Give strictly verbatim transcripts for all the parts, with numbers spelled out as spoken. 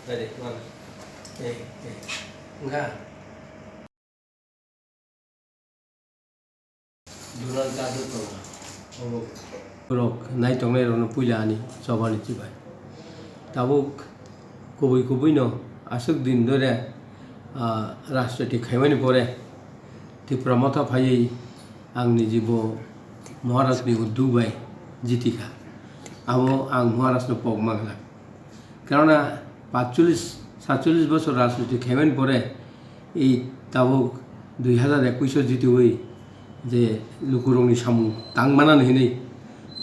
Tari, wala. Eh, eh. Nga. Donald Trump tongo. Obo. Borok nai tongnai rokno puila ani chobani chibai. Tabuk kubui kubui no aswk din dore, ah, rajniti khaimani pore Tipra Motha phaiwi ang niji bo Maharaj ni udduk bai jitikha. Abo ang Maharaj no pok mangla. Karona paanchchollish, satchollish bosor rajniti khaimani pore, ei tabuk dui hazar ekush o jitiwi je lukurokni samung tang manani hinwi,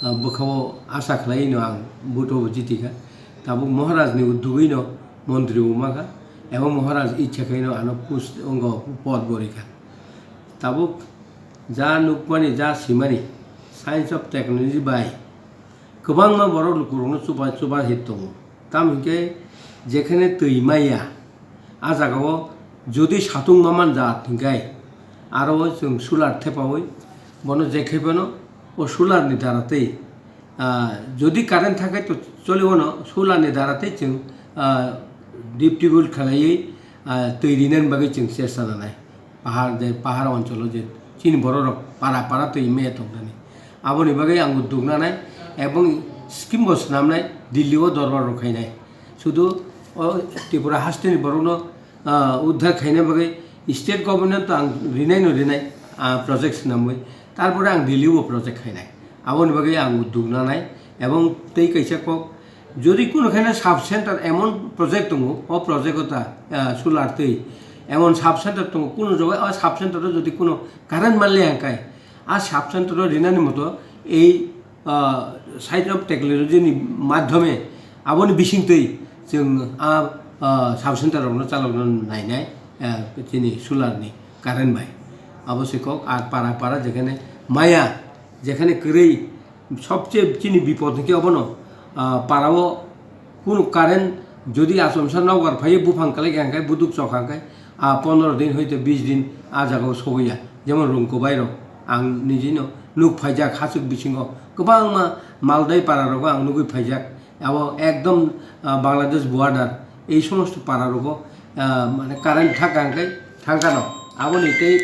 ah, bwkhao asa khlaiwi no ang vote o jitikha. Tabuk Maharaj ni uddugwi no montri bo mankha, ebo Maharaj ichha khe no ano post ongo pod bo rikha. Tabuk ja nukmani, ja simani, science of technology bai kwbangma borok lukurokno chuba, chuba hit tongo. Tamo hinkhe jekhene twi maya, a jagao jodi satung ma manjak hinkhe aro chwng solar thepaui bono jekhe phano o solar ni dara tei, ah, jodi current thakhe to choli bono solar ni dara tei chwng, ah, deep tubewell khlaiwi, ah, twi rinani bagwi chwng chesta nanai. Pahar je, pahar oncholo je chini borok rok para para twi maya tongmani. Aboni bagwi ang udduk nanai ebong scheme bo swnamnai, Delhi o dorbar rok khainai. Sudu o Tripura hasteni borokno, ah, uddhar khaina bagwi state government to ang rinai no rinai, ah, project swnamwi. Tarpore ang Delhi o project khainai. Aboni bagwi ang udduk nanai ebong tei kaisa kok Jodi kuno khaina sub center emon project tongo, o project o ta, ah, solar twi emon sub center tongo, kuno jaga o sub center o jodi kuno current manle hangkai, a sub center o rinani moto ei, ah, science of technology ni madhyome aboni bising twi chwng a, ah, sub center rokno chalokna nainai, ah, chini solar ni current bai. Abo se kok a para para jekhane maya, jekhane kwrwi Sobche chini bipod hinkhe obono, ah, parao kunu current jodi achomsa nokbar phaiwi buphang kwlai kha hinkhe, buduk chok kha hinkhe, ah, pondro din hoite bis din ah jagao sogwi ya. Jemon Rungkubai rok ang nijino nuk phaijak, hachuk bisingo kwbangma Maldai para rogo ang nugwi phaijak. Abo ekdom, ah, Bangladesh border, ei somosto para rogo, ah, mane current thangkha hinkhe thangkha no. Aboni tei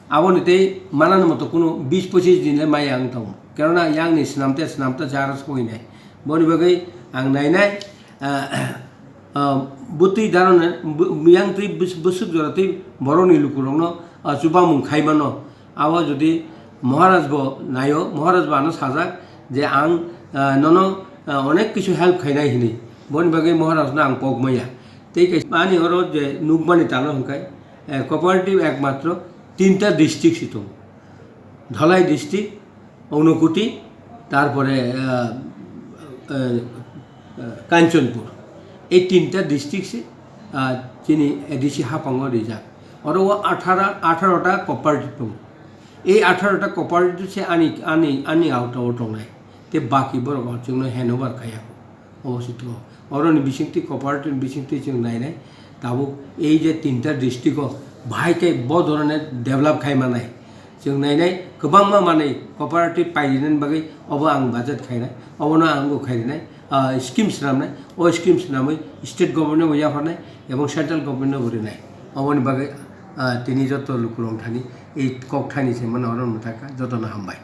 Aboni tei manani moto kunu bis pochis din le maya wng tongo. Kerona yang ni swnam te swnam te se aro sogwi nai. Boni bagwi ang nainai, ah, ah, bwtwi darone, bu-, yang twi bus-, bwswk jora twi borokni lukurokno, ah, chubamung khai mano. Abo jodi Maharaj bo naio, Maharaj bo ano sajak je ang, ah, nono, ah, onek kisu help khainai hinwi. Boni bagwi Maharaj no ang pok maya. Tei kaisa ani oro je nukmani tano hwnkhe, eh, cooperative ekmatro tinta district se tongo. Dhalai district, Unakoti, tarpore, ah, ah, ah, Kanchanpur. Ei tinta district se, ah, chini A D C haphango rijak. Oro o atharo, atharo ta cooperative tongo. Ei atharo ta cooperative se ani, ani, ani auto o tongnai. Tei baki borok o chwngno handover khaiya. Obo se tongo. Oroni bisingtwi cooperative bisingtwi chwng nainai, tabuk ei je tinta district o bahai khe bo dhoroner develop khai manai. Chwng nainai kwbangma manwi cooperative pairinani bagwi obo ang budget khainai, obono ang bo khairinai, ah, scheme swnamnai, o scheme swnamwi state government no bo yapharnai ebong central government no bo rinai. Oboni bagwi, ah, tini joto lukurok thani ei kok thani se mano oro mwthakha, jotono hambai.